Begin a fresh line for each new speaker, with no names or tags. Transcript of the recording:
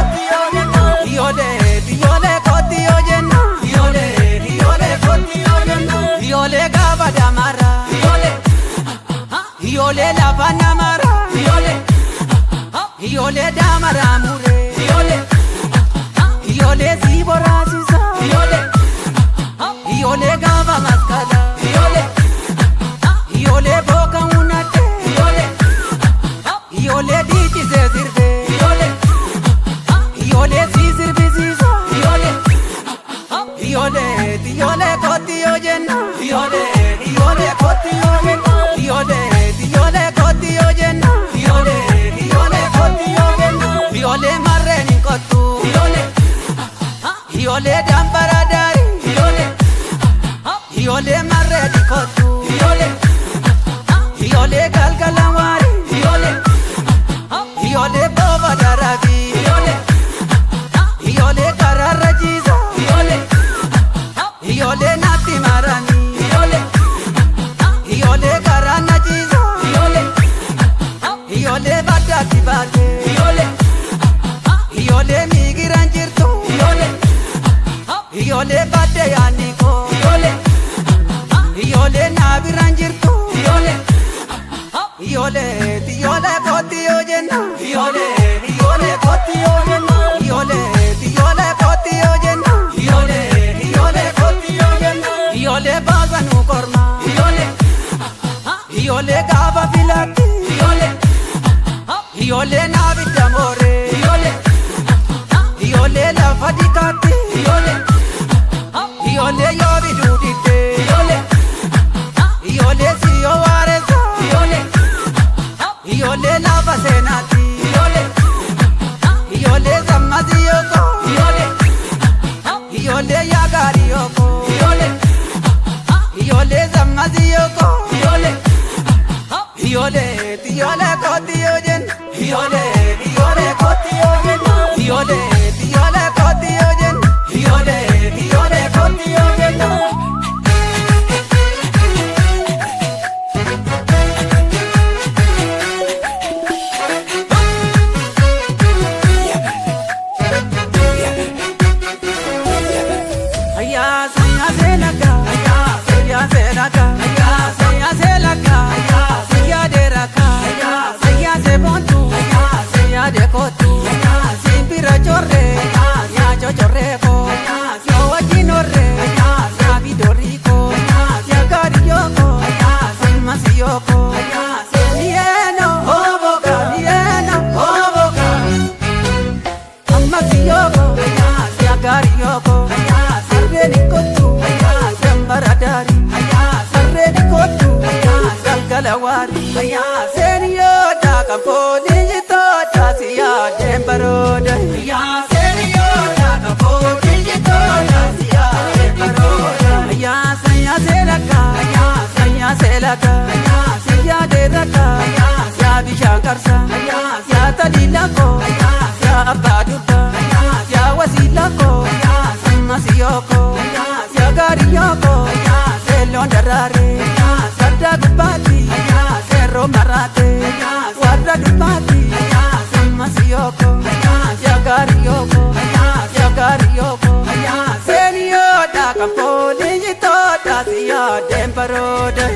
kotti yoo jenna. Iyyoolee iyyoolee kotti yoo jenna. Iyyoolee iyyoolee kotti yoo jenna. Iyyoolee gaafa damara. Iyyoolee iyyoolee lafa namara. Iyyoolee iyyoolee damara muree. Iyyoolee iyyoolee si boraasisa. Iyyoolee iyyoolee gaafa maskala. Iyyoolee iyyoolee booka hunate. Iyyoolee iyyoolee dhiichisee sirbee. Iyyoolee iyyoolee si sirbisiisa. Iyyoolee iyyoolee iyyoolee kotti yoo jenna. Iyyoolee iyyoolee kotti yoo jenna. Iyyoolee iyyoolee kotti yoo jenna. Iyyoolee iyyoolee kotti yoo jenna. Iyyoolee marreen hin kottu. Iyyoolee iyyoolee dambara daari. Iyyoolee iyyoolee marreen hin kottu. Iyyoolee iyyoolee galgala waari. Iyyoolee iyyoolee booba darabi. Iyyoolee iyyoolee karaarra ciisa. Iyyoolee iyyoolee natti marami. Iyyoolee iyyoolee karaa na ciisa. Iyyoolee iyyoolee baddaatti baate. Iyyoolee iyyoolee miigiraan jirtu. Iyyoolee iyyoolee badde yaanni koo. Iyyoolee iyyoolee naabiraan jirtu. Iyyoolee iyyoolee iyyoolee kotti yoo jenna. Iyyoolee iyyoolee kotti yoo jenna. Iyyoolee iyyoolee kotti yoo jenna. Iyyoolee iyyoolee kotti yoo jenna. Iyyoolee baasa nu korma. Iyyoolee iyyoolee gaafa filatti. Iyyoolee iyyoolee naabidda mooree. Iyyoolee iyyoolee lafa dikaatti. Iyyoolee iyyoolee yoo biduu didde. Iyyoolee iyyoolee siyoo waareessa. Iyyoolee iyyoolee lafa seenaatti. Iyyoolee iyyoolee sammasi yooko. Iyyoolee iyyoolee yaa gaarii yooko. Iyyoolee iyyoolee sammasi yooko. Iyyoolee iyyoolee iyyoolee kotti yoo jenna. Iyyoolee iyyoolee kotti yoo jenna. Iyyoolee iyyoolee kotti yoo jenna. Iyyoolee iyyoolee kotti yoo jenna. Ayya saya selaka, ayya saya selaka, ayya saya selaka, ayya saya deraka, ayya saya sebontu, ayya saya dekotu, ayya simpira chorre, ayya ya chochorreko, ayya yo wajinorre, ayya ya vidoriko, ayya ya kariyoko, ayya simasiyoko, ayya senieno, oboka, nieno, oboka. Ammasiyoko, siagariyoko, sarreeni kottu, dambaradari, sarreeni kottu, galgala waari, seeniyoota kafoolii jitoota siyaa deembarooda. Seeniyoota kafoolii jitoota siyaa deembarooda. Sayyaa seelaka, sayyaa seelaka, siyyaa deeraka, yaa bishaan qarsa, yaa taliilako, yaa abbaa dubba, yaa wasiilako, ammasiyoko, yaa gaariyoko, seelloon daraare, saddaa gubbaatti, seerroo maraate, warra dubbaatti, ammasiyoko, yaa gaariyoko, yaa gaariyoko, seeniyoodha kan foolii jitoodha siyaa deembarooda.